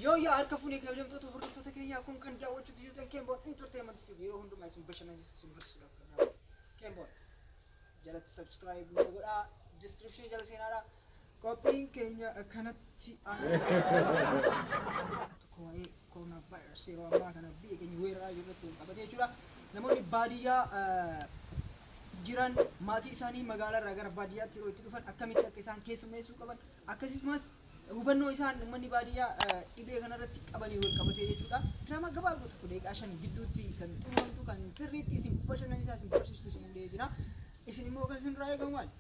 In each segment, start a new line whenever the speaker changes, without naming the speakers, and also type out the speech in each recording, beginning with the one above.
Yoo yaa harka fuunee kabajamtoota hordoftoota keenyaa, kun kan daawwachuutti jirtan Keemboon Entertainment TV, yeroo hundumaa isin bashannansiisu, isin barsiisuudhaaf kan dhaabatu Keemboon. Jalatti subscribe nu godhaa, description jala seenaadha. Qophiin keenya kanatti aansee tokko waa'ee koronaa vaayirasii yeroo ammaa kana biyya keenya weeraraa jiru irratti wal qabatee jechuudha. Namoonni baadiyyaa jiran maatii isaanii magaalaa irraa gara baadiyyaatti yeroo itti dhufan akkamitti akka isaan keessummeessuu qaban, akkasumas hubannoo isaan uummanni baadiyyaa dhibee kanarratti qabanii wal qabatee jechuudha. Diraamaa gabaabduu tokko daqiiqaa 5 gidduutti kan xumuramtu, kan sirriitti isin bashannansiisaa, isin barsiistu isin dhiyeessina. Isin immoo kan isin irraa eegamu maali?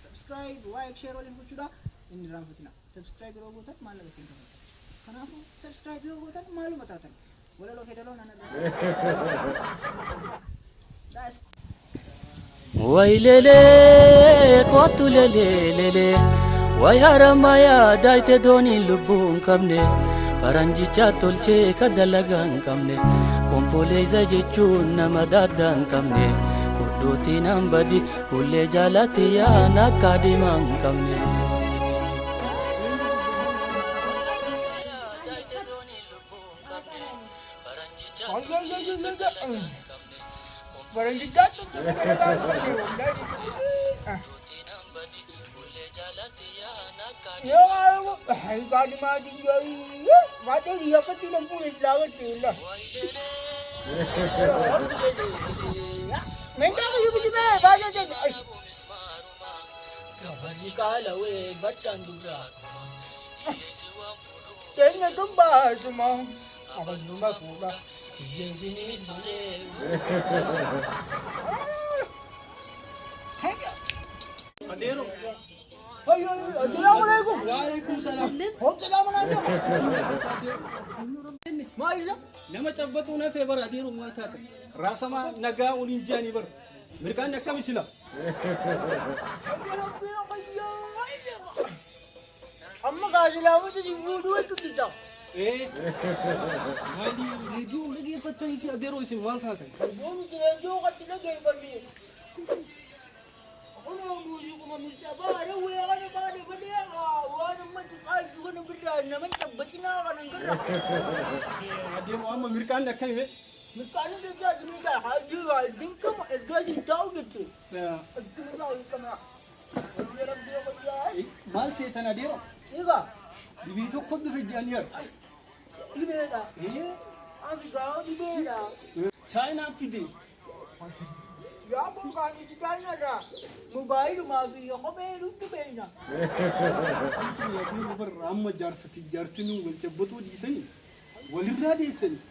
Subscribe, like, share waliin gochuudha. Inni irraanfatina. Subscribe yeroo gootan maallaqa ittiin kafaltan. Kanaafuu subscribe yoo gootan maaluma taatan? Walaloo fedaloo nana. That's
Wayilelee kootu lelee way haramayaa daayite dooniin lubbuu hin qabne, faranjicha tolchee ka dalagaa hin qabne, konfoleessa jechuun nama daaddaa hin qabne, fudduutiin hambadi kullee jaalatti yaan akka diimaa hin qabne.
Faranjichaa tolchee ka dalagaa hin qabne wallahi. Yoo kaadhimaa diyyoo baatee biyya akkatti nan fuune silaa gatte wallah. Meentaa kiyyu bisi bee baatee teenya.
Gabbarri qaalawee barcaan dubraa dhuma. Hiyyeessi waan fuudhu
Teenya tun baasuma. Abannuma fuudha.
Hiyyeessi ni solee.
Adeero.
Assalaamu alaikum.
Waalaikum salaam.
Hojjetaa manaa jira. Maal isa?
Nama cabbatuu nafee bara adeero maal taate? Raasamaa nagaa waliin ji'anii bara. Mirqaanni akkami sila?
Amma gaasilaamota si fuudhuu jechuudha.
Ee. Maali reediyoo dhageeffattanii si adeeroo isin maal taatan?
Reediyoo nuti reediyoo qatti dhageeffanne. Kunoo muuziquma Mustafaa Harawwee kana baane malee waan amma xiqqaatu kana birraa nama hin cabbatinaa kana hin garra.
Adeeroo amma mirqaanni akkami bee?
Mirqaanni keessaa isinii ta'a haajii dinqama iddoo isin taa'u jette. Iddoo taa'u dinqama.
Maal seetan adeeroo?
Egaa
Dhibee tokko dhufe ji'anii har'a.
Dhibeedha. Afrikaa dhibeedha.
Chaayinaan fide.
Yaa bookaan nuti chaayinaarraa moobaayilumaa fi kophee nutti beekna.
Adeeroo barra amma jaarsa fi jaartiin wal cabbatuu dhiisanii walirraa deessanii.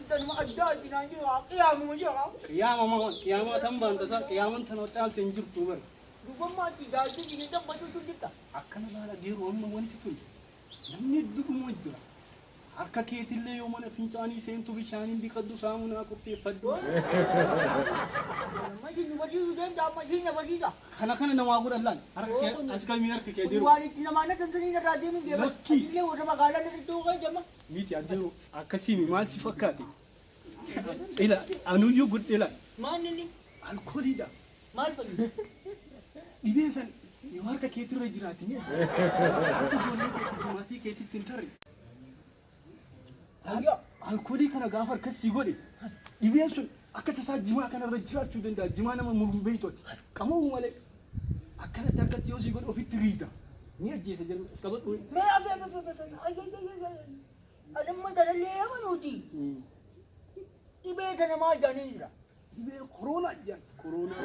Tanuma addaa naan jiru qiyaamuma jira.
Qiyaama maa qiyaamaa tan baanta qiyaaman tana caalte hin jirtu bara.
Dubammaatti jaartii inni tabbatuutu jirta.
Akkana laala adeeroo, amma wanti tun namni hedduu jira. Harka keetillee yoo mana fincaanii seentu bishaaniin dhiqadhu, saamunaa qopheeffadhu.
Amma isin nu barsiisuu deemta, amma isin na barsiisa.
Kana kana namaa godhan laal. Harka kee as galmee harka kee adeeroo.
Waan itti namaa na tantanii irraa deemuun deeman.
Lakkii.
Atillee warra magaalaa irratti ta'uu kee jama.
Miti adeeroo, akkasii maal si fakkaate? Ila anuyyuu godhe laal.
Maal inni?
Alkooliidha.
Maal fayyadu?
Dhibee san yoo harka keetirra jiraate ni ajjeesa. Akka ijoollee keetii fi maatii keetitti hin tarre.
Ayyaa.
Alkoolii kana gaafa harkas si godhe dhibeen sun akka tasaa jimaa kanarra jiraachuu danda'a. Jimaa nama muruun beeytooti. Qama'uu malee akkanatti harkatti yoo si godhe ofitti riida. Ni ajjeesa jedhama. As qabadhu.
Mee afe afe afe afe ay ay ay ay ay. Anamma tanallee amanuuti. Dhibee tana maal jedhanii jira?
Dhibee koronaa jedhan. Koronaa.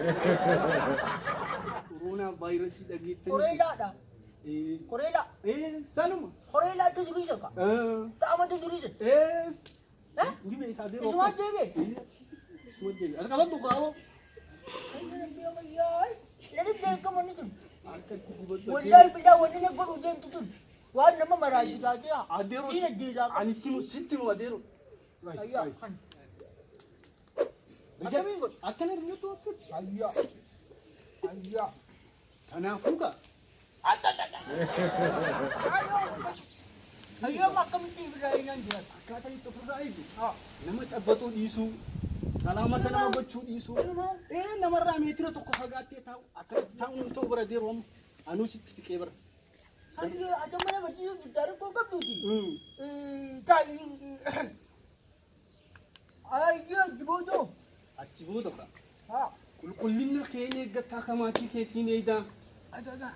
Koronaa vaayirasii dhageettanii.
Koreelaadha.
Ee.
Koreelaa.
Ee sanuma.
Koreelaatti durii jaka.
Ee.
Ta'amatti durii jaka.
Ee.
Eh?
Ni beektaa adeeroo.
Isuma deebi'e.
Isuma deebi'e. As qabadhu qaaboo.
Nani beekamu ni tun.
Harkatti gubadhu.
Wallahi bilaa wanni na godhu deemtu tun. Waan nama maraatu taatee haa.
Adeeroo.
Siin ajjeesaa qaba.
Ani simu sitti himu adeeroo.
Ayyaa kan. Akkamiin godhu?
Akkana rigattu akkatti.
Ayyaa. Ayyaa.
Kanaafuu gaa
Ayyaa akkamitti Ibraahimaan jiraata?
Akkaataa itti ofirraa eegu nama cabbatuu dhiisuu, salaamata nama gochuu dhiisuu, ee namarraa meetira 1 fagaattee taa'u, akkanatti taa'uun hin ta'u bara adeeroo amma anuu sitti siqee bara.
Hayyee ati amma na barsiisuu jirta rakkoo qabduuti. Taa'ii. Hayyee achi boodoo.
Achi booda ka.
Haa.
Qulqullina kee eeggattaa akka maatii keetiin eegdaa.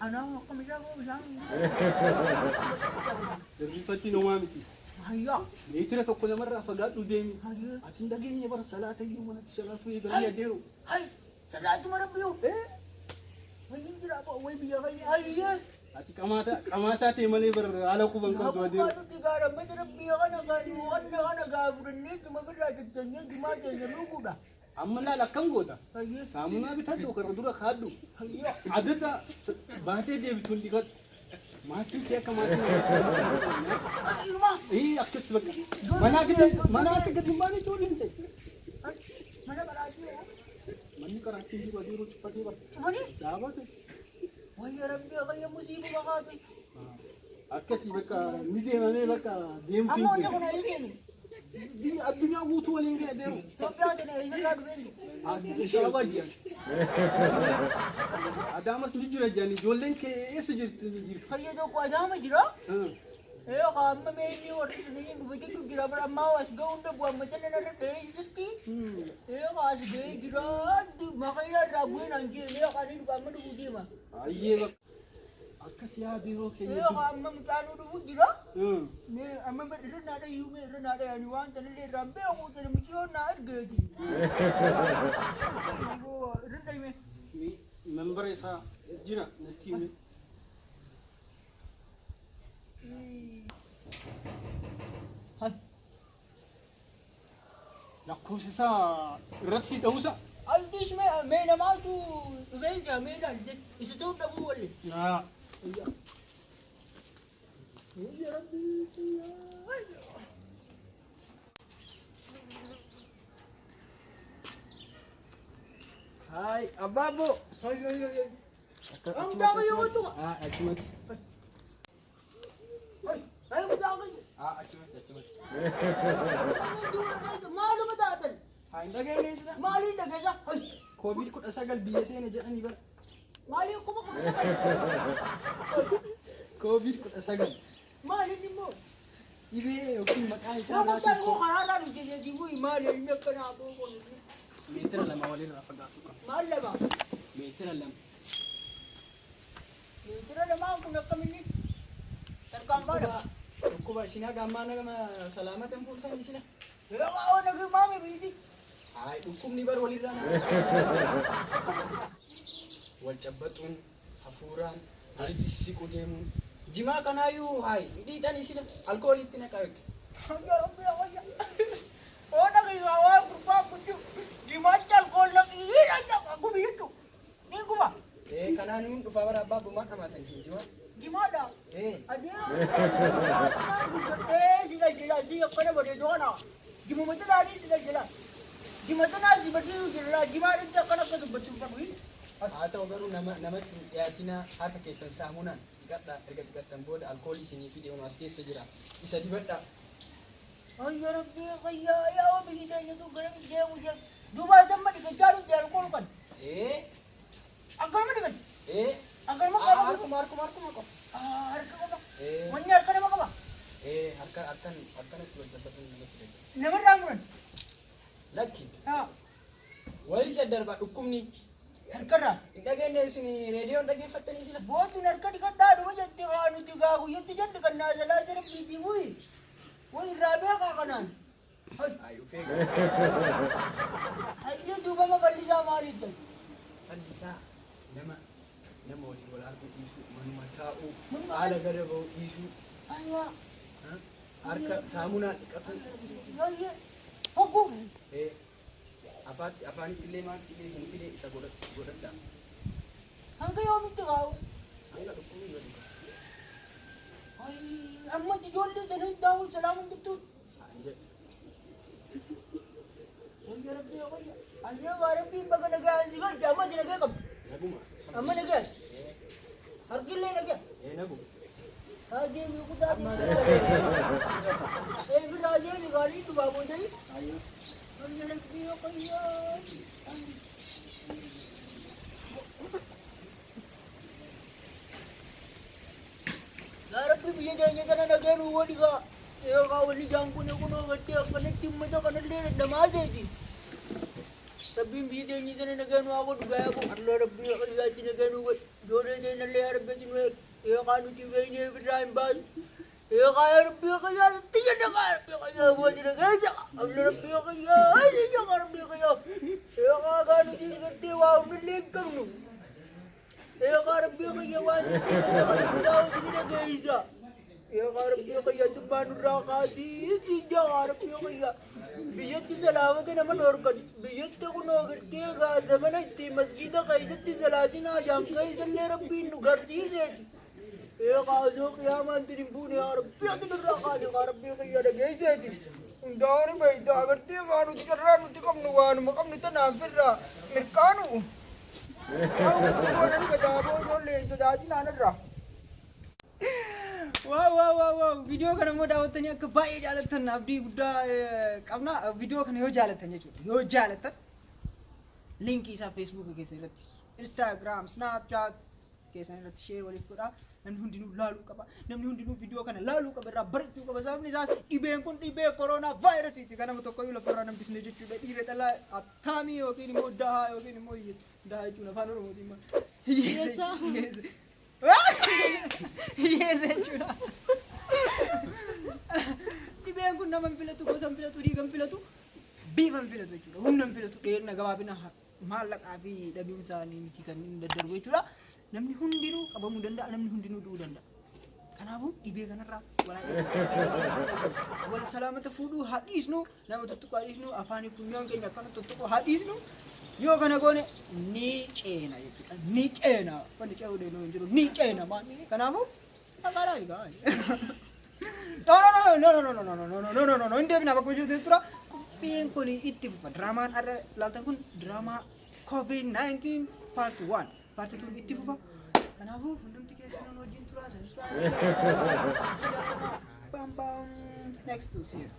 Anaa akkam isaa koo bishaan.
Hirrifatti namaa miti.
Hayyaa.
Meetira tokko namarraa fagaadhu deemi.
Hayyee.
Ati hin dhageenye bara salaata iyyuu manatti salaatu eegalanii adeeru.
Hay. Salaatuma rabbiyyuu. Wayyin jira way biyya fayyaa. Hayyee.
Ati qamaasaa ta'e malee bara haala quban qabdu adeeru.
Hafuufaatutti gaara rabbii kana gaanii wanna kana gaa fudhannee juma irraa tattanyee jumaa keenya luuguudha.
Amma laal akkam goota?
Hayyee.
Saamunaa bitadhu karra dura kaadhu.
Hayyee.
Adada baatee deebituun dhiqadhu. Maatiin kee akka maatii
Ilma.
Ee akkas bakka. Mana akka gadi hin baane ijoollee hin ta'e.
Mana qaraatii hoo?
Manni qaraatii jiru adeeruu cuffatee bara.
Cufanii?
Dhaabate.
Wayya rabbii qayya musiibu makaatu.
Akkasii bakka ni deemamee bakka deemtuu
Amma wanni kun eessa seenu?
Biyya addunyaa guutuu waliin ga'e deemu.
Itoophiyaa tana eessarraa dhufeen jiru?
Addis Ababaa jiran. Adaamas ni jira jiran ijoolleen kee eessa jirti jirti?
Fayya tokko Adaama jira. Ee amma meeshaa warri isiniin dhufe jechuun jira bara ammaa as ga'uun dhabu amma jala narra dhahee jirti. Ee as ga'ee jira maqaa irraa bu'ee naan jee mee ani dhufa amma dhufuu deema.
Ayyee bakka. Akkas yaadu yeroo
Ee
keenya.
amma mucaanuu dhufuu jira. Mee amma irra naa dhayyuu mee irra naa dhayani waan tanallee irraan beeku tana mucayyoon naa argeeti. Irra dhayime.
Membara isaa jira natti hime.
Hai.
Lakkoofsa isaa irratti dha'uusa.
Aldiis mee mee namaatu dhufeensa mee ilaalte isa ta'uu dhabuu walle.
Yaa.
Ya Rabbi.
Hai, Abbaabbo.
Hai hai hai. Am daga yoo tu.
Ah, achumatti.
Hai hai daga.
Ah, achumatti, achumatti.
Dura keessa maaluma taatan?
Haa, hin dhageenye sila.
Maaliin dhageessa? Hai.
Covid-19 biyya seene jedhanii bara.
Maaliin 19,000?
Covid-19.
Maaliin immoo?
Dhibee yookiin maqaan isaa
Nama ta'uu karaarraa dhufte jechuun maali inni akkanaa kun?
Meetira 2 walirraa fagaatu qaba.
Maal lama?
Meetira 2.
Meetira lamaan kun akkaminni? Tarkaanfaadha.
Dhukkuba isin haga ammaa nama salaamata hin fuultan isina.
Yoo nagi maami biiti.
Hayi dhukkubni bar walirraa nama. Wal cabbaxuun, hafuuraan, walitti sissiquu deemuun. Jimaa kanaayyuu hayi dhiitan isina alkooliitti naqa erge.
Ya Rabbi ya wayya. Oo nagi waa gurbaa guddu. Jimaatti alkool naqii hidha gubi jechuudha. Ni guba.
Ee kanaan hin dhufaa bara abbaa gumaa qamaatan isin jimaa.
Jimaadha.
Ee.
Adeero guddadhee si jala si akkana bareedu kana. Jimuma tanaa si jala. Jima tanaa si barsiisuu jira. Jimaa dhibbi akkana akka dubbachuu qabu.
Haa ta'u garuu nama namatti hin dhiyaatinaa harka keessan saamunaan dhiqadhaa erga dhiqattan booda alkoolii isinii fide onu as keessa jira isa dibadhaa.
Ayya Rabbi qayyaa yaa biyyi teenya tu gara deemu deemu. Duuba damma dhiqachaa dhufte alkool kan.
Ee.
Akkanuma dhiqate.
Ee.
Akkanuma qaba.
Harkuma harkuma harkuma qofa.
Harka qofa.
Ee.
Wanni harka nama qaba.
Ee harka harkan akkanatti wal cabbaxuun namatti daddarba.
Namarraa muran.
Lakki.
Haa.
Wal daddarba dhukkubni.
Harkarraa.
Hin dhageenye isin reediyoon dhaggeeffattanii sila.
Bootuun harka dhiqadhaa dhuma jette haa nuti gaa guyyatti jan dhiqannaa jalaa jala biitii bu'i. Wayi irraa beekaa kanaan.
Ayi ufee
Hayyee duuba maballisaa maaliif ta'e?
Fallisaa nama nama waliin wal arguu dhiisuu, manuma taa'uu, haala gara ba'uu dhiisuu,
Ayyaa.
harka saamunaan dhiqatu.
Hayyee. Hogguu.
Ee afaatti afaanitti illee maaksii illee isin fide isa godhadhaa.
Hanga yoomitti kaa'u?
Hanga dhukkubni badu.
Amma ijoollee tan hundaa'uu salaamuun jettuun. Wayya rabbii wayya. Ayyee waa rabbiin baga nagaa si galche amma si nagaa qabdu.
Naguma.
Amma nagaa. Harkillee nagaa.
Ee naguma.
Haa deemi kutaa deemi. Ee birraa deemi gaarii dhufaa boodanii. Wayya rabbii wayya. Rabbi biyya keenya kana nagee nuu godhi kaa. Eegaa walli jaan kun kunoo gartee akkanatti uummata kanallee dadhamaa ta'eeti. Rabbiin biyya keenya kana nagee nu haa godhu gaa yaaboo. Allah Rabbii qiyyaatti nagee nuu godhi. Ijoollee teenyallee yaa Rabbi ati nu eegi. Eegaa nuti beeknee ofirraa hin baasu. Eegaa yaa Rabbii qiyyaatti jenna kaa Rabbii qiyyaa booti nagee ja'a. Allah Rabbii qiyyaatti jenna Rabbii qiyyaa. Eegaa gaa nuti gartee waa humnallee hin qabnu. Eegaa Rabbii kiyya waan sitti kenna kana hundaa hojii ni dhageessa. Eegaa Rabbii kiyya tummaa nurraa kaasii siin jaa Rabbii kiyya. Biyyatti salaamata nama dhoorkan. Biyyatti kunoo gartee egaa zamana itti masgiida keessatti salaatinaa jaan keessallee Rabbiin nu garsiiseeti. Eegaa osoo qiyaamaan tun hin buune yaa Rabbii ati nurraa kaasi yaa Rabbii kiyya dhageesseeti. Hundaa ni beekta agartee gaa nuti carraa nuti qabnu waanuma qabnu tanaan firraa mirqaanu. Waaw waaw waaw waaw viidiyoo kana immoo daawwattanii akka baay'ee jaalattan abdii guddaa qabna. Viidiyoo kana yoo jaalattan jechuudha. Yoo jaalattan liinkii isaa feesbuuka keessan irratti, Instagram, Snapchat keessan irratti share waliif godhaa. Namni hundinuu laaluu qaba. Namni hundinuu viidiyoo kana laaluu qaba irraa barachuu qaba. Sababni isaas dhibeen kun dhibee koronaa vaayirasiiti. Kan nama tokkoyyuu lafarraa nambisne jechuudha. Dhiira dhalaa abtaamii yookiin immoo dahaa yookiin immoo hiyyeessa. Dahaa jechuun afaan Oromootiin maal? Hiyyeessa. Hiyyeessa. Hiyyeessa jechuudha. Dhibeen kun nama hin filatu, gosa hin filatu, dhiiga hin filatu, bifa hin filatu jechuudha. Humna hin filatu, dheerina gabaabina maallaqaa fi dhabiinsa miti kan inni daddarbu jechuudha. Namni hundinuu qabamuu danda'a, namni hundinuu du'uu danda'a. Kanaafuu dhibee kanarraa wal salaamata fuudhuu haa dhiisnu, nama tuttuquu haa dhiisnu, afaanii funyaan keenya akkana tuttuquu haa dhiisnu. Yoo kana goone ni ceena jechuudha. Ni ceena. Wanni ce'uu deemu hin jiru. Ni ceena maal. Kanaafuu dhaqaadhaa egaa. No no no no no no no no no no no no no hin deebina bakka jirtu tura. Qophiin kun itti fufa. Diraamaan har'a ilaaltan kun diraamaa COVID-19 part 1. Part 2 itti fufa. Kanaafuu hundumti keessan wajjin turaa subscribe. Bam bam. Next to see you.